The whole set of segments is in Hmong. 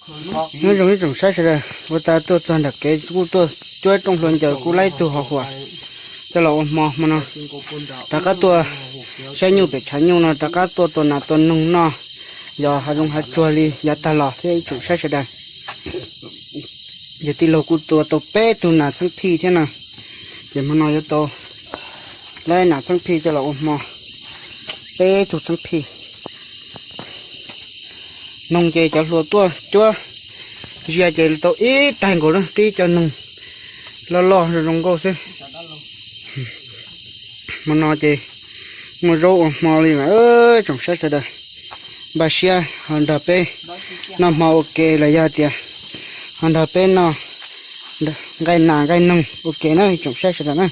Nyob zoo ib tsoom saib sawv daws, ua tas tuaj txog nram kev kuj tuaj cuab rooj hlua ncaws kuj laib tug hos huam coj los ua hmo hmo no. Rov qab tuaj saib nyuj pem tshav nyuj no, rov qab tuaj tua nas tua noog noj, yog hav zoov hav tsuag li yav tag los thiab ib tsoom saib sawv daws. Yog tij laug kuj tua tau peb tug nas txheeb phij thiab no, ces hmo no yuav tau laib nas txheeb phij coj los ua hmo, peb tug txheeb phij. Noog ces cov hluas tuaj cuab zias ces tau ib tag nkaus na, tib co noog loj loj zoo zoo nkauj xwb. Hmo no ces muaj zaub ua hmo li mas tsoom saib sawv daws npaj siab ho nrog peb noj hmo ua ke los yog tias ho nrog peb noj nqaij nas nqaij noog ua ke na tsoom saib sawv daws na.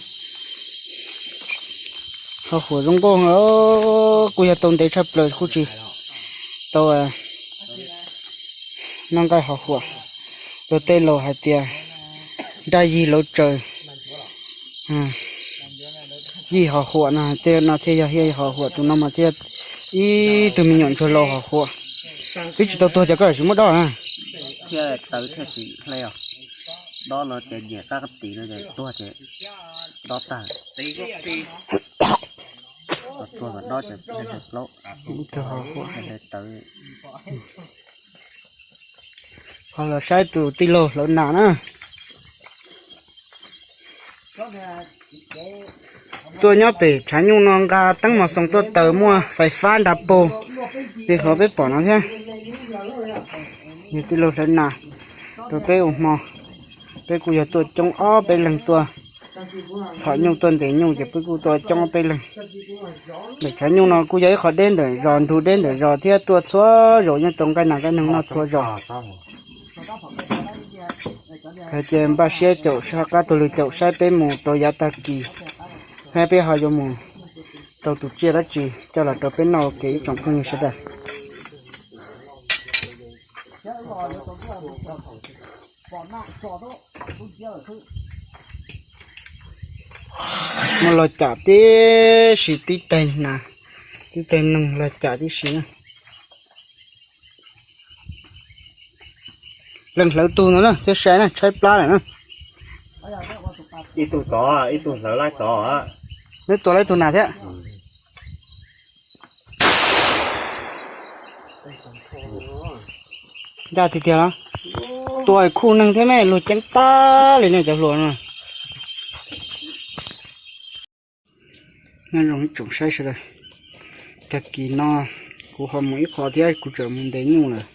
Hos huam zoo nkauj, kuj yog tau ntev tshaj plaws kuj tsis tau noj nqaij hos huam. Luag tej laus hais tias nraj yig lauv tsaws yig hos huam no, tej no thiaj yog hos huam, tus no mas thiaj yog ib tug me nyuam ntsuag laus hos huam. Twb tsis tau tuag ces koj tsis muab dob na. Thiaj tawv thiaj tsis hle os. Dob no ces nyiam qab qab tis no ces tuag ces dob tag. Tuag mas dob ces hle plaub, hle tawv. Ho los saib tus tij laug hlawv nas na. Tuaj nyob pem tshav nyuj no nqa teeb mos xoos tuaj taws muaj fais fab nra pag li qhov peb pom no thiab. Yog tij laug hlawv nas rau peb ua hmo. Peb kuj yog tuaj coob ob peb leeg tuaj txhom nyuj tuaj ntes nyuj ces peb kuj tuaj coob ob peb leeg. Ntawm tshav nyuj no kuj yog ib qho deb ntawm zos, ntug deb ntawm zos thiab tuaj txhua zaus yeej tau nqaij nas nqaij noog noj txhua zaus. Ces npaj siab caum sab qab tuag lug caum saib peb mus rau yav tag kis, saib peb ho yuav mus tau tus tsiaj dab tsi coj los rau peb noj ua ke ib tsoom phooj ywg sawv daws. Muaj log cam tib si, tib teg nas, tib teg noog log cam tib si na. Leej hlawv tug no na, thiab sai na, tshaib plab lawm na. Ib tug tod, ib tug hlawv laib tod. Neb tua laib tug nas thiab. Ncaj tiag tiag los? Tua khuj neeg thiab me, luag ceeb tag li nej cov hluas no. Nyob zoo ib tsoom saib sawv daws, tag kis no kuv ho mus ib qho thiab kuv tseem mus ntes nyuj lawm.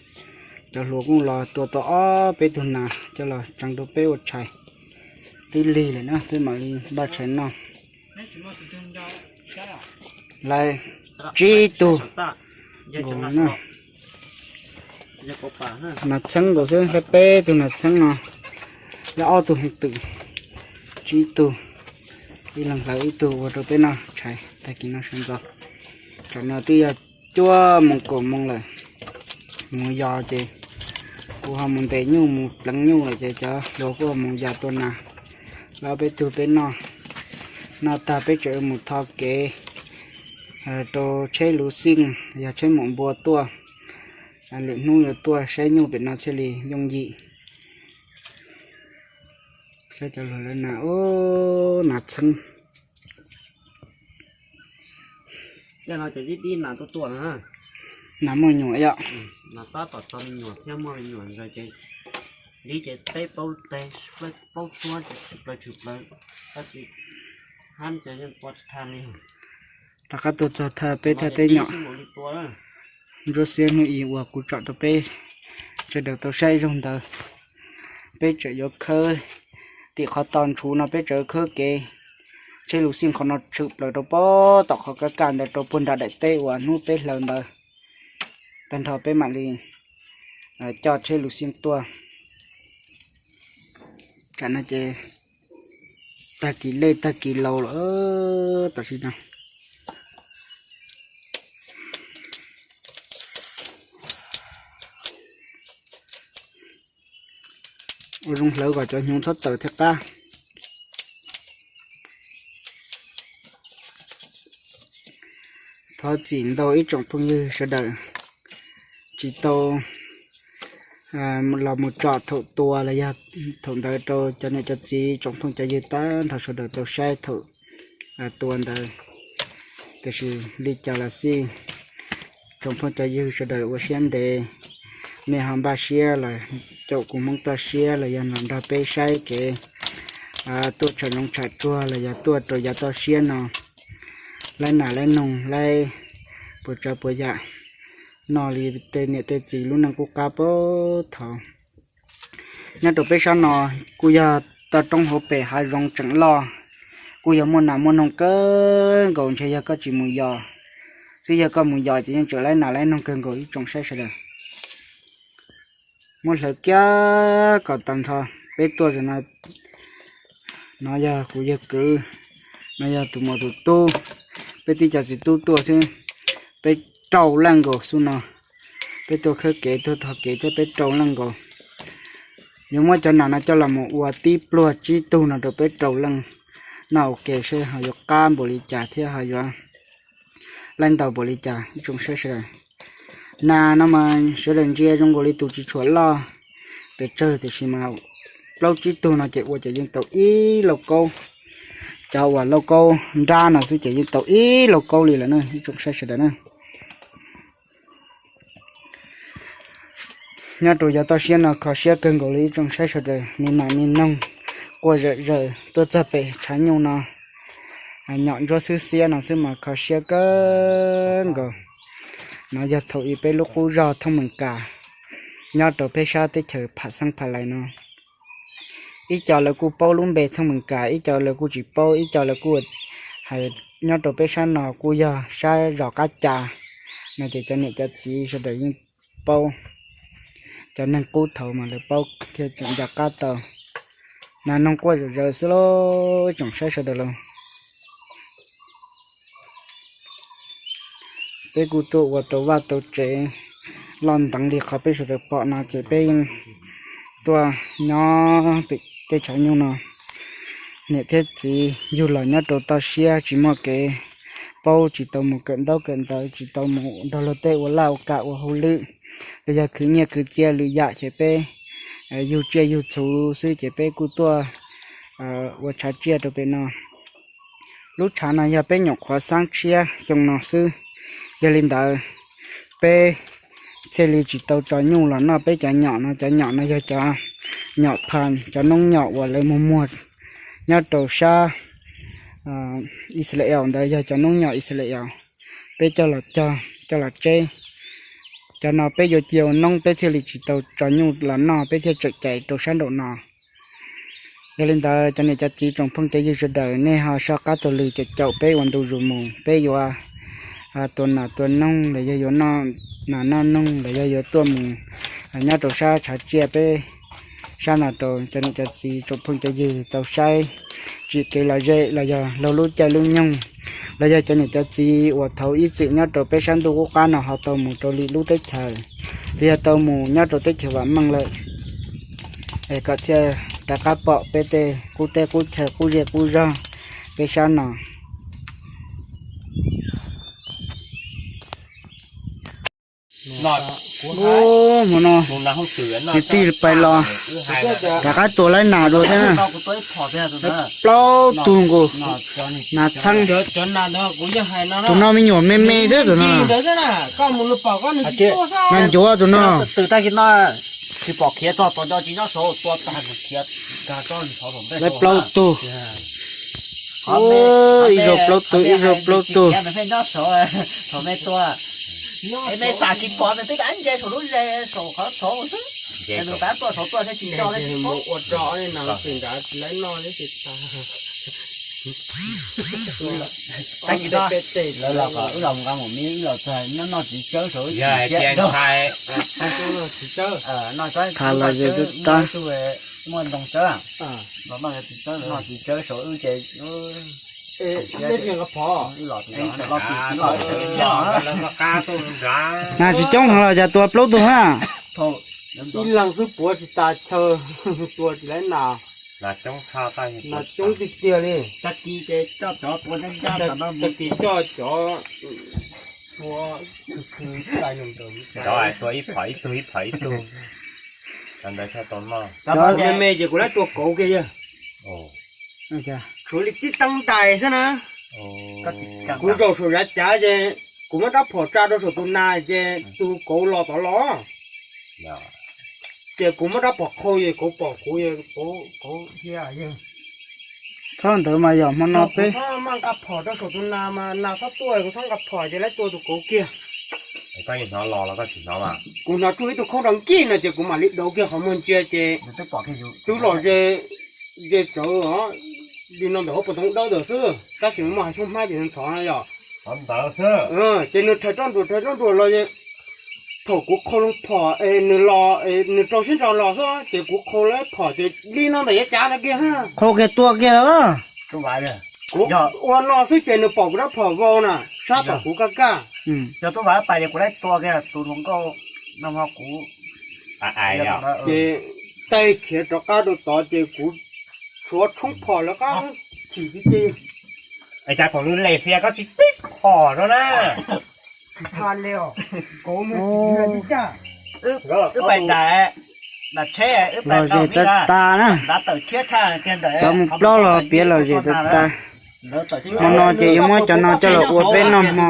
Cov hluas kuj los tua tau ob peb tug nas coj los tseev rau peb ua tshais. Twb lig lawm na, peb mam li npaj tshais noj. Lawv tsib tug nkaus na. Nas txheeb nkaus xwb, lawv peb tug nas txheeb no, lawv ob tug hoov twm, tsib tug, ib leeg hlawv ib tug ua rau peb noj tshais tag kis no sawv ntxov. Tam no twb yog cuaj moos kaum moos lawm, mus yos ces kuv ho mus ntes nyuj mus pleev nyuj lawm ces cov hluas kuj ho mus yos tua nas, lawv peb tug peb noj. Noj tag peb tseem mus tho kev rau tsheb luv xij, yog tsheb mum npua tuaj, lwm hnub yuav tuaj saib nyuj pem no thiaj li yooj yim. Saib cov hluas hlawv nas, nas txheeb. Nas muaj nyuam yom. Nas tab tom txog me nyuam thiab muaj me nyuam ntawd ces, li ces peb paub teg, paub suab ces tshwm plaws tshwm plaws, tab sis hab ces yeej tua tsis tag li. Rov qab tuaj txog thaj peb thaj teb nyom. Ntsuab xiab hnub ib uas kuv tsom rau peb sawv daws tau saib zaug ntawd, peb tseem yuav khawb tim qhov to ntshuv no, peb tseem khawb kev tsheb luv xij qhov no tshwm plaws rau pob tom qhov kab kaj ntawd rau puag nram daim teb uas hnub peb hlawv ntawd. Tag nrho peb mam li coj tsheb luv xij tuaj. Tam no ces tag kis lej tag kis laus lawm tam sim no. Ua zoo hlawv kom cov hnyuv txhob txawm thiaj qab. Thov txim ntau ib tsoom phooj ywg sawv daws tsis tau los mus tsom thaum tua los yog thaum ntawd rau cov niam cov txiv tsoom phooj cov ywg tag nrho sawv daws tau saib thaum tua ntawd. Tiam sis li cas los xij, tsoom phooj cov ywg sawv daws ua siab ntev, nej ho npaj siab los caum kuv Hmoob toj siab los yog los nrog peb saib kev tuaj tsham zoov tsham tsuag los yog tuaj rau yav toj siab no, laib nas laib noog laib puas tsav puas yam, noj li tej niam tej txiv lub neej qub qab puag thaum. Nyob rau peb sab no kuj yog toj roob hauv pes hav zoov tseem loj, kuj yog muaj nas muaj noog kawg nkaus, ntshe yog koj tsis mus yos xwb, yog koj mus yos ces yeej tseem laib nas laib noog kawg nkaus ib tsoom saib sawv daws. Muab hlawv kiag kom tag nrho, peb tuaj no, no yog kuv yawg kwv, no yog tus muam tus tub, peb tib co txiv tub tuaj xwb, peb rau leej nkaus xwb no. Peb tuaj khawb kev tuaj thov kev thiab peb rau leej nkaus. Yuav muab cov nas no coj los mus ua tib pluag tsib tug no rau peb rau leej noj ua ke seb ho yuav qab npaum li cas thiab ho yuav laib ntau npaum li cas ib tsoom saib sawv daws. Nas no mas sawv daws ntsia zoo nkaus li tus tsis tshua loj pes tsawg tiam sis mas plaub tsib tug no ces ua ces yeej tau ib lauj kaub. Cov uas lauj kaub nrab no xwb ces yeej tau ib lauj kaub li lawm na ib tsoom saib sawv daws na. Nyob rau yav toj siab no kho siab kawg nkaus li ib tsoom saib sawv daws, me nas me noog quaj zawm zaws tuaj txog pem tshav nyuj no, nyom ntsuab xwb xiab no xwb mas kho siab kawg nkaus. No yog thaum ub peb lub qub zog Thoob Mees Kas, nyob rau peb sab teb chaws Pham Xeeb Pham Lais no. Ib co lawv kuj paub lub npe Thoob Mees Kas, ib co lawv kuj tsis paub, ib co lawv kuj hais nyob rau peb sab no kuj yog sab zos Qab Ca no ces cov niam cov txiv sawv daws yeej paub. Cov neeg qub thaum mas lawv paub thiaj tseem nco qab tau. Nas noog quaj zawm zaws xwb lauj tsoom saib sawv daws lauj. Peb kuj tuaj ua tau vaj tau tsev loj nteev li qhov peb sawv daws pom no ces peb tuaj nyob pem tej tshav nyuj no. Niam thiab txiv yug los nyob rau toj siab tsis muaj kev paub, tsis tau mus kawm ntaub kawm ntawv, tsis tau mus nrog luag tej ua laj ua kam ua hauj lwm, los yog khwv nyiaj khwv txiaj lwm yam ces peb yug tsiaj yug txhu xwb ces peb kuj tuaj ua tshav tsiaj rau pem no. Lub tshav no yog peb nyuam qhuav xab tshiab xyoo no xwb, yog li ntawd peb thiaj li tsis tau tso nyuj los noj peb cov nyom no. Cov nyom no yog cov nyom pha, cov noob nyom uas lawv muag muag nyob rau sab Israel ntawd, yog cov noob nyom Israel peb coj los cog coj los tseb. Cov no peb yuav cia ua noob peb thiaj li tsis tau tso nyuj los noj, peb thiaj tseem cais rau sab nraum no. Yog li ntawd cov niam cov txiv tsoom phooj cov ywg sawv daws, nej ho soj qab taug lw caum caum peb ua ntu zus mus, peb yuav tua nas tua noog los yog yuav noj nas noj noog los yog yuav tuaj mus nyob rau sab tshav tsiaj peb sab no rau cov niam cov txiv tsoom phooj cov ywg tau saib tsim kev lom zem los yog laug lub caij lub nyoog, los yog cov niam cov txiv uas thaum ib txwm nyob rau peb sab ntuj qub qab no ho tau mus rau lwm lub teb chaws, los yog tau mus nyob rau teb chaws vam meej lawm, es kom thiaj rov qab pom peb tej qub teb qub chaw qub zej qub zog peb sab no. Ub, hmo no kwv tij pais los rov qab tua laib nas dua thiab na. Plaub tug nkaus, nas txheeb. Tus no me nyuam me me xwb tus no. Nas ncuav tus no. Laib plaub tug. Ib zaug plaub tug, ib zaug plaub tug. Wb los nqa mus me, wb los txog noj txiv tsawb saum wb tsis siab. Thaum los tsis tau, muaj ntoo tsawb, noj txiv tsawb saum wb ces nas tsis coob heev los cas tua plaub tug na. Ib leeg xwb puav tsis tas chaw, tua tsis laib nas. Nas coob tiag tiag li. Tag kis coj cov tua, tag kis coj cov tua. Tua ib phom ib tug, ib phom ib tug. Cov me me ces kuv laib tua kauv kiag yog. Tshuav li tib teev ntais xwb na. Kuv zaum saum yav cav ces kuv muab rab phom tsa rau saum tus nas ces tus kauv los tod los. Ces kuv muab rab phom qhau es kauv pom kuv, kauv thiab. Txhob ntawd mas yog hmo no peb maj nqa phom rau saum tus nas mas nas txhob tuaj, kuv txhob nqa phom ces laib tua tus kauv kiag. Kuv hnov tsuj ib tug khaub nrov nkij no ces kuv mam li dauv kiag qhov muag ntsia ces twb los ze, ze tsawv li no ntawm hauv paus ntoo dawb ntawd xwb, tab sis muaj hav xyoob hmab ces ntxhov no yog. Ces nws rhais roj nruas rhais roj nruas los, thaum kuv qhau loo phom es nws los, nws rau siab ntso los xwb ces kuv qhau lawm phom ces li no ntawm yav cav no kiag. Qhau kiag tua kiag. Kuv ua no xwb ces nws pom kuv rab phom vau na, sab tom kuv kaj kaj. Yog tub vas pais ces kuv laib tua kiag tus hluas nkauj no kuv. Ces taig khiav rov qab rau tod ces kuv tshuav tshoob phom lawv qab chim tiag tiag. Es cas thaum nws les fias koj tsis pib phom rau na? Wb pais nram, nram tsheb, wb pais tau tas na. Cov mus plaub los piav lom zem tas tas. Hmo no ces yuav muab cov no coj los ua peb noj hmo.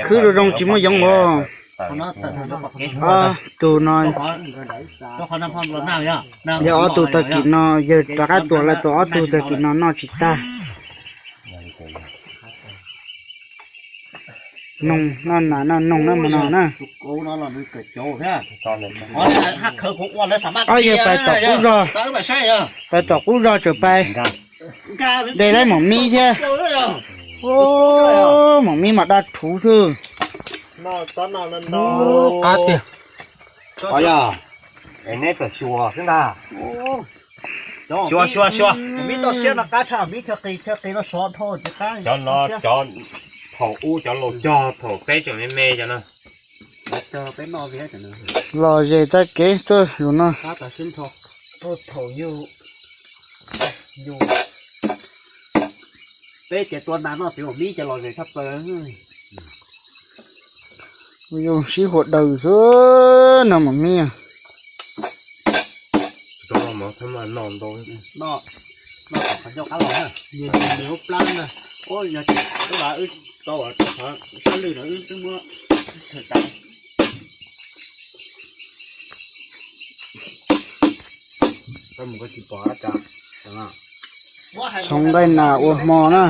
Khwb zoo zoo tsis muaj yoov os. Ob tug no, yog ob tug tag kis no, yawg rov qab tua lawv tua ob tug tag kis no noj tsis tag. Noog, noj nas noj noog na hmo no na. Ob yawg pais tom qub zog, pais tom qub zog tseem pais de laib maum mib thiab. Maum mib mas daj rhuv xwb. Qab tiag. Neb txawm xyuas xwb ntag. Xyuas xyuas xyuas. Cov no cov thaum ub cov laus cog thaum peb tseem me me cov no. Lom zem tag kev tuaj zaum no. Peb ces tua nas noj txiv maum mib ces lom zem tshaj plaws. Yus sib huam daws xwb no maum mib. Noj, noj tom qhov ncauj qab los na, niag niag niag ub plab na. Ub, yog tsis tau wb tau rau qhov sab lwj no wb twb muab thawm tas. Txhoov nqaij nas ua hmo na,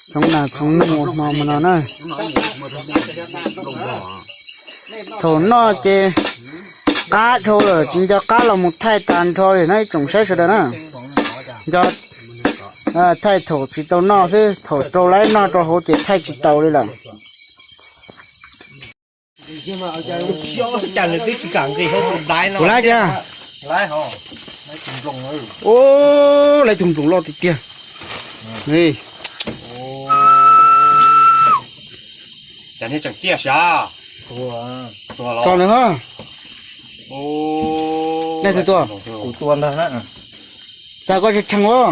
txhoov nas txhoov noog ua hmo hmo no na. Thaum noj ces qab dhau lawm tsis nco qab los mus thaij tas nrho li na ib tsoom saib sawv daws na. Nco thaij thaum tsis tau noj xwb, thaum rau laib noj rau hauv ces thaij tsis tau li lawm. Kuv laib tiag. Ub, laib tus nploos loj tiag tiag. Tos nws ho. Nej twg tua? Kuv tua ntag na. Xav koj tshee ua.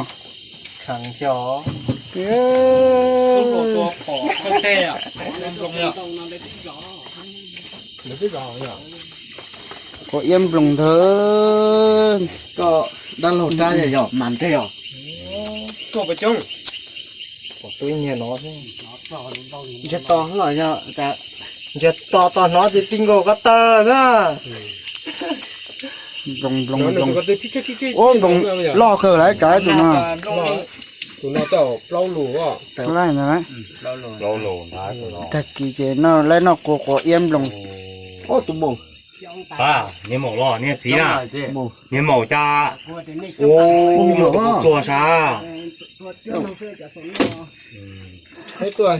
Quav iab nploos ntawd. Koj dab laug rab yog mas ntej os. Ntsiag to los yog, ntsiag to tos hnov ces ti nkaus ko taw na. Nploos, nploos, nploos. Ub, nploos loj kawg lawm, tsam tus no. Tus no tau plaub lus. Tag kis ces laib noj quav quav iab nploos. Tus maum, niag maum los niag txiv na, niag maum cas ua txuag sav. Cov plaub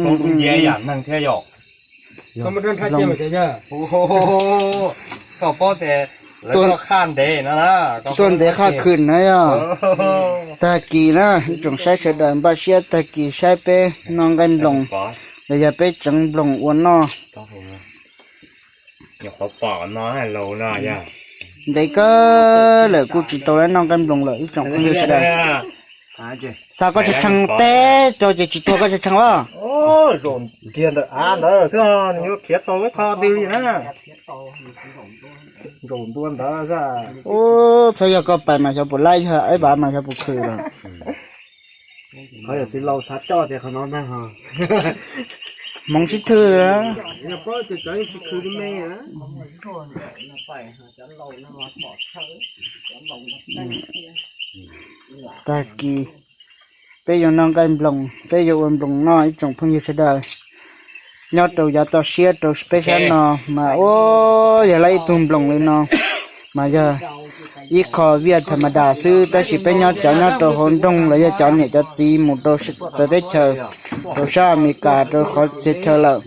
lub nceb yam neeg thiab yom. Koj paub tias lawv tuaj qhaj ntev no na, tuaj ntev qhaj khwm na yog. Tag kis na ib tsoom saib sawv daws npaj siab tag kis saib peb noj nqaij nploos los yog peb tseev nploos ua noj. Ntev kawg lawm kuj tsis tau laib noj nqaij nploos lawm ib tsoom phooj ywg sawv daws. Xa koj tshee tshee teb rau ces tsis tuag koj tshee tshee os. Zaum kiag ntawm av ntawd xwb nws yuav khiav tau ib qho twg li na. Zaum ntua ntawd xwb. Ub, txhob yog koj pais mas xyov puas laib, yog ib vas mas xyov puas khwm lawm. Qhov yog txiv laus xav coj tias qhov no ntag. Hmoov sib thwj. Tag kis peb yuav noj nqaij nploos, peb yuav ua nploos noj ib tsoom phooj ywg sawv daws. Nyob rau yav toj siab rau peb sab no mas ua yog lawv ib tug nploos li no mas yog ib qho viaj tham ma das xwb, tab sis peb nyob cov nyob rau hauv nroog los yog cov niam cov txiv mus rau txawv teb chaws, rau sab Amelikas rau qhov txhia chaw lawm,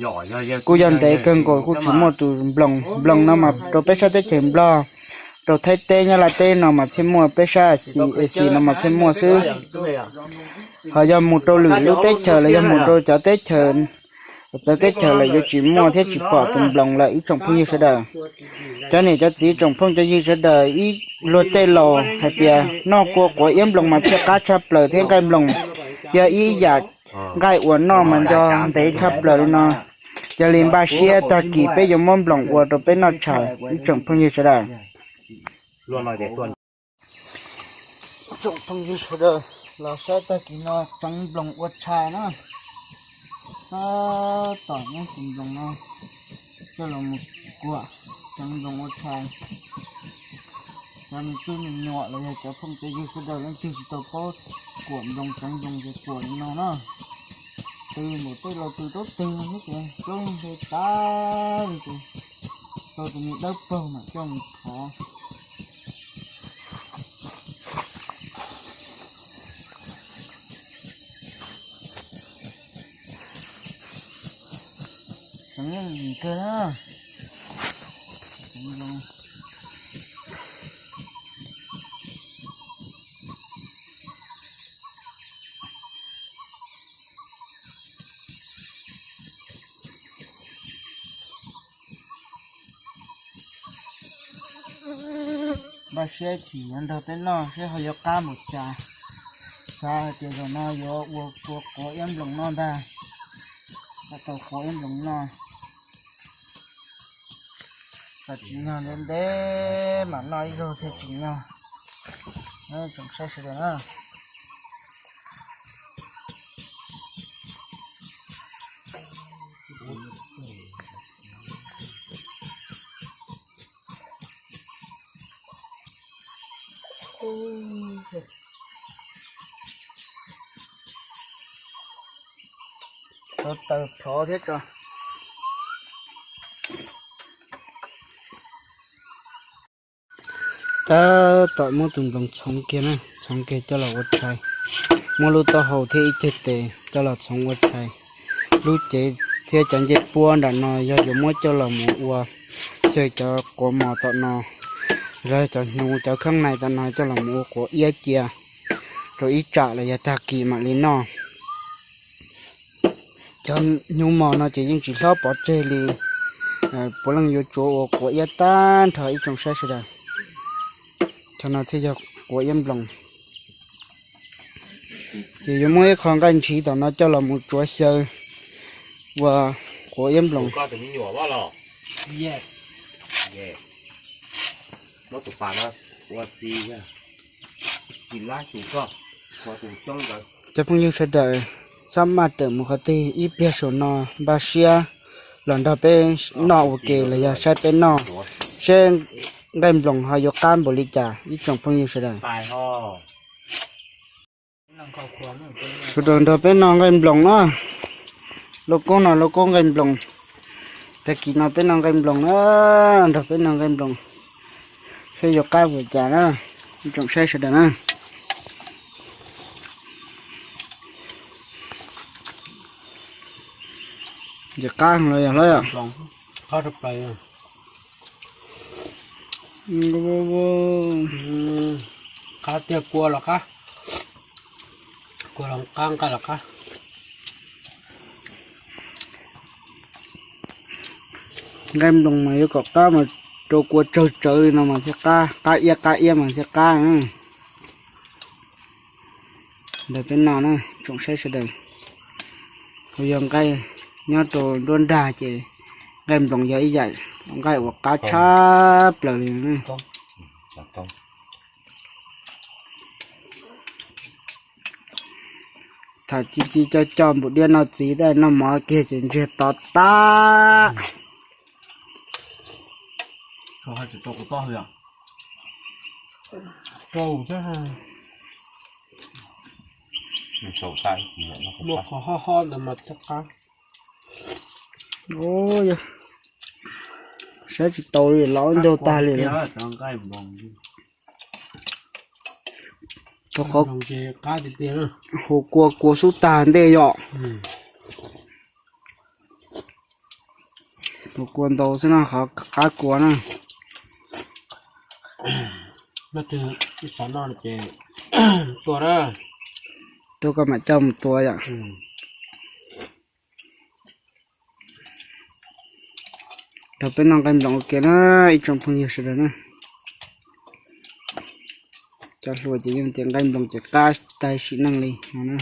kuj yog ntev kawg nkaus kuj tsis muaj tus nploos. Nploos no mas rau peb sab teb chaws Nplog, rau Thaib teb Nyab Laj teb no mas thiaj muaj, peb sab Asia no mas thiaj muaj xwb. Ho yog mus rau lwm lub teb chaws los yog mus rau cov teb chaws txawv teb chaws lawm yuav tsis muaj thiab tsis pom tus nploos lawm ib tsoom phooj ywg sawv daws. Cov niam cov txiv tsoom phooj cov ywg sawv daws, ib luag tej laus hais tias noj kua quav iab nploos mas thiaj qab tshaj plaws thiab nqaij nploos yog ib yam nqaij uas noj mas nco ntev tshaj plaws li no. Yog li npaj siab tag kis peb yuav muab nploos ua rau peb noj tshais ib tsoom phooj ywg sawv daws. Tsoom phooj ywg sawv daws, los saib tag kis no tseev nploos ua tshais na. Tab tom muab tus nploos no coj los mus kuam tseev nploos ua tshais. Cov me tub me nyuam los yog cov phooj cov ywg sawv daws leej twg tsis tau paub kuam nploos tseev nploos ces kuam li no na. Tw npaum tej laus tw tau teg thiab ces roob nte tas li ces tau tus me dawb paug mam coj mus thov. Tseev yeej yim kawg na. Tseev zoo. Npaj siab chim yuav nrog peb noj seb ho yuav qab npaum cas. Xav hais tias zaum no yuav ua kua quav iab nploos noj ntag. Ua tau quav iab nploos noj. Kom tsim nyog ntev ntev mam noj ib zaug thiaj tsim nyog. Tsoom saib sawv daws na. Tau taws plhov thiab tso. Tab tom muab tus nploos txhoov kiag na, txhoov kiag coj los ua tshais. Muab lub taub hau thiab ib ceg tes coj los txhoov ua tshais. Lub cev thiab cov ncej puab nram no yog yuav muab coj los mus ua xyaw cov quav mos tom no, los cov hnyuv cov kheeb nais tom no coj los mus ua quav iab cia rau ib tsam los yog tag kis mam li noj. Cov hnyuv mos no ces yeej tsis hlob pov tseg li, puav leej yuav tsuav ua quav iab tag nrho ib tsoom saib sawv daws. Cov no thiaj yog quav iab nploos. Ces yuav muab ib qho nqaij ntshiv tom no coj los mus tsuav xyaw ua quav iab nploos. Cov phooj ywg sawv daws, txhob maj rawm mus qhov twg, ib pliag saum no npaj siab los nrog peb noj ua ke los yog saib peb noj, seb nqaij nploos ho yuav qab npaum li cas ib tsoom phooj ywg sawv daws. Sawv daws nrog peb noj nqaij nploos na. Lauj koob no lauj koob nqaij nploos. Tag kis no peb noj nqaij nploos na, nrog peb noj nqaij nploos, seb yuav qab npaum cas na, ib tsoom saib sawv daws na. Ces qab los yog hlob yom. Qab tiag, kua los qab, kua los qab, nqaij los qab. Nqaij nploos mas yuav kom qab mas rau kua tsawg tsawv li no mas thiaj qab, qab iab qab iab mas thiaj qab. Ntawm peb no na, tsoom saib sawv daws, kuj yog nqaij nyob rau nruab nrag ces nqaij nploos yog ib yam nqaij uas qab tshaj plaws li. Tham ci ci co co npum diab no txiv tej noj mov kiag ces ntsiag to tag. Muaj qhov hob hob ntawd mas thiaj qab. Saib tsis tau li, los ncaug tag li lawm. Rau qhov hu kua kua xub tag ntej yom. Hu kua ntau xwb no qhov qab kua na. Ib xav noj ces tua na, tua koj mam coj mus tua yom. Rau peb noj nqaij nploos ua ke na, ib tsoom phooj ywg sawv daws na. Cov hluas ces yeej tias nqaij nploos ces qab tag sim neej li no.